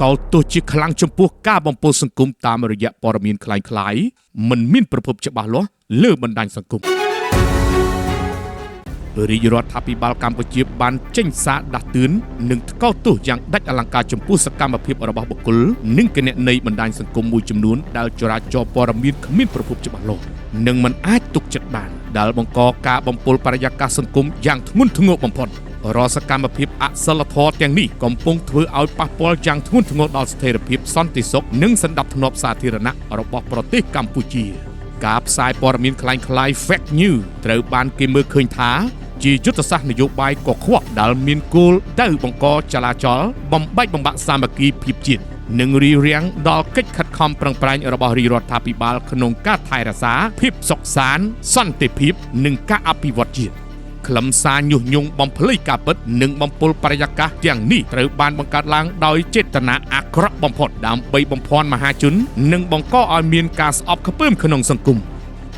កោលទោសជាខ្លាំងចំពោះការបំពុលសង្គមតាមរយៈព័ត៌មានក្លែងៗមិនមានប្រភពច្បាស់លាស់លើបណ្ដាញសង្គមរាជរដ្ឋាភិបាលកម្ពុជាបានចេញសារដាស់តឿននិងថ្កោលទោសយ៉ាងដាច់អលង្ការចំពោះសកម្មភាពរបស់បុគ្គលនិងគណនីបណ្ដាញសង្គមមួយចំនួនដែលចរាចរណ៍ព័ត៌មានគ្មានប្រភពច្បាស់លាស់និងមិនអាចទុកចិត្តបានដែលបង្កការបំពុលបរិយាកាសសង្គមយ៉ាងធ្ងន់ធ្ងរបំផុតរាល់សកម្មភាពអសិលធម៌ទាំងនេះកំពុងធ្វើឲ្យប៉ះពាល់យ៉ាងធ្ងន់ធ្ងរដល់ស្ថិរភាពសន្តិសុខនិងសន្តិភាពសាធារណៈរបស់ប្រទេសកម្ពុជាការផ្សាយព័ត៌មានក្លែងៗ Fake News ត្រូវបានគេមើលឃើញថាជាយុទ្ធសាស្ត្រនយោបាយកខ្វក់ដែលមានគោលដៅបង្កចលាចលបំបែកបំបាក់សាមគ្គីភាពជាតិនិងរារាំងដល់កិច្ចខិតខំប្រឹងប្រែងរបស់រាជរដ្ឋាភិបាលក្នុងការថែរក្សាភាពសុខសាន្តសន្តិភាពនិងការអភិវឌ្ឍជាតិខ្លឹមសារញុះញង់បំភ្លៃការពិតនិងបំពុលបរិយាកាសទាំងនេះត្រូវបានបង្កើតឡើងដោយចេតនាអាក្រក់បំផុតដើម្បីបំភាន់មហាជននិងបង្កឲ្យមានការស្អប់ខ្ពើមក្នុងសង្គម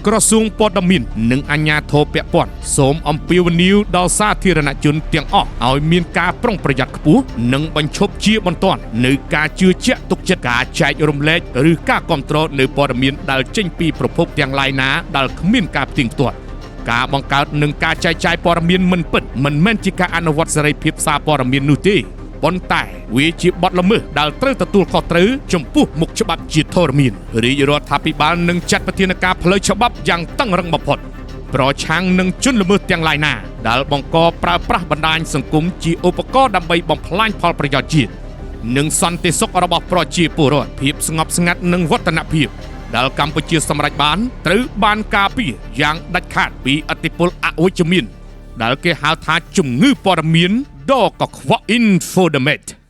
ក្រសួងព័ត៌មាននិងអាជ្ញាធរពាក់ព័ន្ធសូមអំពាវនាវដល់សាធារណជនទាំងអស់ឲ្យមានការប្រុងប្រយ័ត្នខ្ពស់និងបញ្ឈប់ជាបន្ទាន់នៅការជឿជាក់ទុកចិត្តការចែករំលែកឬការគ្រប់គ្រងនៅព័ត៌មានដែលចេញពីប្រភពទាំងឡាយណាដែលគ្មានការផ្ទៀងផ្ទាត់ការបង្កើតនិងការចែកចាយព័ត៌មានមិនពិតមិនមែនជាការអនុវត្តសេរីភាពសារព័ត៌មាននោះទេប៉ុន្តែវាជាបទល្មើសដែលត្រូវទទួលខុសត្រូវចំពោះមុខច្បាប់ជាធរមានរាជរដ្ឋាភិបាលនឹងចាត់វិធានការផ្លូវច្បាប់យ៉ាងតឹងរឹងបំផុតប្រឆាំងនឹងជនល្មើសទាំងឡាយណាដែលបង្កប្រើប្រាស់បណ្ដាញសង្គមជាឧបករណ៍ដើម្បីបំផ្លាញផលប្រយោជន៍ជាតិនិងសន្តិសុខរបស់ប្រជាពលរដ្ឋភាពស្ងប់ស្ងាត់និងវឌ្ឍនភាពដែលកម្ពុជាសម្រេចបានត្រូវបានការពារយ៉ាងដាច់ខាតពីឥទ្ធិពលអវិជ្ជមានដែលគេហៅថាជំងឺព័ត៌មានដ៏កខ្វក់ Infodemic។